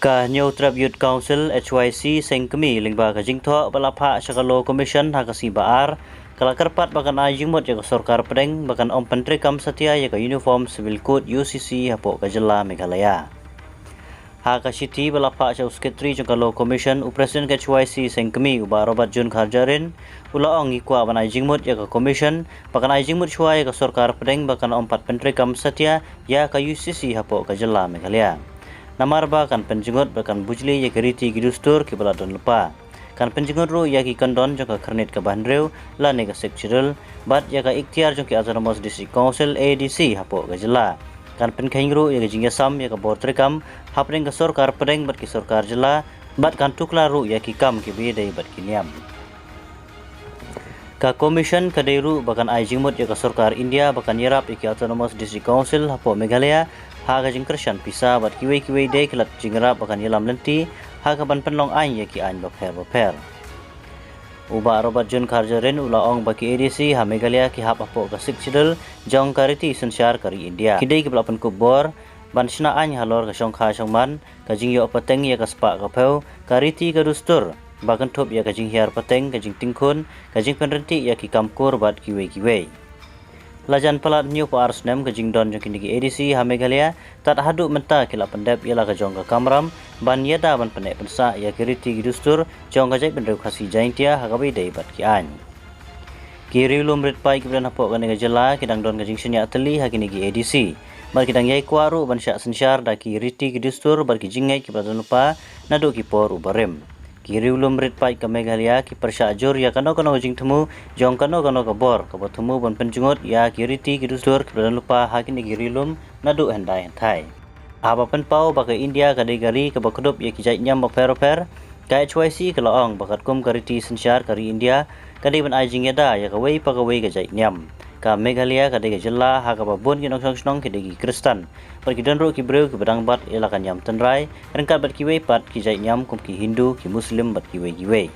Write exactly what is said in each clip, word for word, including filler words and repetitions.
Ka Hynñiewtrep Youth Council, H Y C, Seng Kmie, lyngba ka jingthoh ba la phah sha ka Law Commission ha ka sngi Ba-ar, ka la kyrpad ba kan ai jingmut ïa ka sorkar pdeng ba kan ym pyntreikam satia ïa ka Uniform Civil Code, U C C, hapoh ka jylla Meghalaya. Ha ka shithi ba la phah sha u Secretary jong ka Law Commission, u President ka H Y C Seng Kmie, u Bah Robert June Kharjahrin, u la ong, ngi kwah ban ai jingmut ïa ka Commission ba kan ai jingmut shuwa ïa ka sorkar pdeng ba kan ym pat pyntreikam satia ïa ka U C C hapoh ka jylla Meghalaya. Namar ba kan pynjngut bad kan bujli ïa ki riti ki dustur kiba la don lypa. Kan pynjngut ruh ïa ki kyndon jong ka Khyrnit kaba hynriew lane ka Sixth Schedule, bad ïa ka iktiar jong ki Autonomous District Council, A D C, hapoh ka jylla. Kan pynkheiñ ruh ïa ka jingïasam ïa ka bor treikam hapdeng ka sorkar pdeng bad ki sorkar jylla, bad kan tuklar ruh ïa ki kam kiba ïadei bad ki niam. Ka Commission ka dei ruh ba kan ai jingmut ïa ka sorkar India ba kan ïarap ïa ki Autonomous District Council hapoh Meghalaya ha ka jingkyrshan pisa bad kiwei kiwei de ki lad jingïarap ba kan ïalam lynti ha kaban pynlong aiñ ïa ki aiñ bapher bapher. U Bah Robert June Kharjahrin u la ong ba ki A D C ha Meghalaya ki hap hapoh ka Sixth Schedule jong ka riti synshar ka ri India. Ki dei kiba la pynkup bor ban shna aiñ halor ka shongkha shongman, ka jingïoh pateng ïa ka spah ka phew, ka riti ka dustur, ba kynthup ïa ka jinghiar pateng, ka jingtyngkhun, ka jingpynryntih ïa ki kam kur bad kiwei kiwei. La jan palat hynñiewphew ar snem ka jingdon jong kine ki A D C ha Meghalaya, tad haduh mynta ki la pyndep ïa la ka jong ka kamram ban ïada ban pynneh pynsah ïa ki riti ki dustur jong ka jaitbynriew Khasi Jaintia ha kaba ïadei bad ki aiñ. Ki riewlum rit paid kiba don hapoh kane ka jylla ki dang don ka jingshaniah tylli ha kine ki A D C, bad ki dang ïai kwah ruh ban shah synshar da ki riti ki dustur bad ki jingngeit kiba la don lypa naduh ki por u barim. Ki riewlum rit paid ka Meghalaya ki pyrshah jur ïa kano kano ka jingthmu jong kano kano ka bor kaba thmu ban pynjngut ïa ki riti ki dustur kiba la don lypa ha kine ki riewlum naduh hyndai hynthai. Haba pynpaw ba ka India ka dei ka ri kaba kdup ïa ki jait niam bapher bapher, ka H Y C ka la ong ba katkum ka riti synshar ka ri India ka dei ban ai jingïada ïa kawei pa kawei ka jait niam. Ka Meghalaya ka dei ka jylla ha kaba bun ki nongshong shnong ki dei ki Khristan, bad ki don ruh ki briew kiba dang bat ïa la ka niam tynrai ryngkat bad kiwei pat ki jait niam kum ki Hindu, ki Muslim bad kiwei kiwei.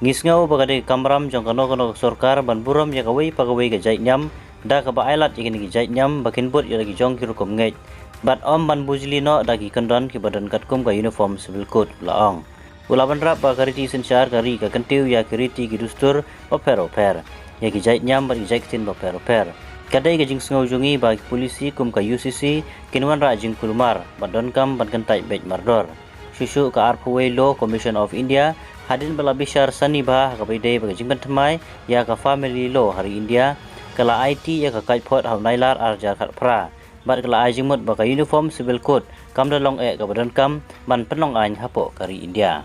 Ngi sngew ba ka dei ka kamram jong kano kano ka sorkar ban burom ïa kawei pa kawei ka jait niam, da kaba ailad ïa kine ki jait niam ba kin bud ïa la ki jong ki rukom ngeit, bad ym ban bujli noh da ki kyndon kiba don katkum ka Uniform Civil Code, u la ong. U la bynrap ba ka riti synshar ka ri ka kyntiew ïa ki riti ki dustur bapher bapher, ïa ki jait niam bad ki jait ktien bapher bapher. Ka dei ka jingsngew jong ngi ba ki polisi kum ka U C C kin wanrah jingkulmar bad donkam ban kyntait beit mardor. Shuh shuh ka arphew wei Law Commission of India, hadien ba la bishar sani bha ha kaba ïadei bad ka jingpynthymmai ïa ka family law ha ri India, ka la aiti ïa ka kait phot ha u Nailar ar hajar khatphra, bad ka la ai jingmut ba ka Uniform Civil Code kam da long eh kaba donkam ban pynlong aiñ hapoh ka ri India.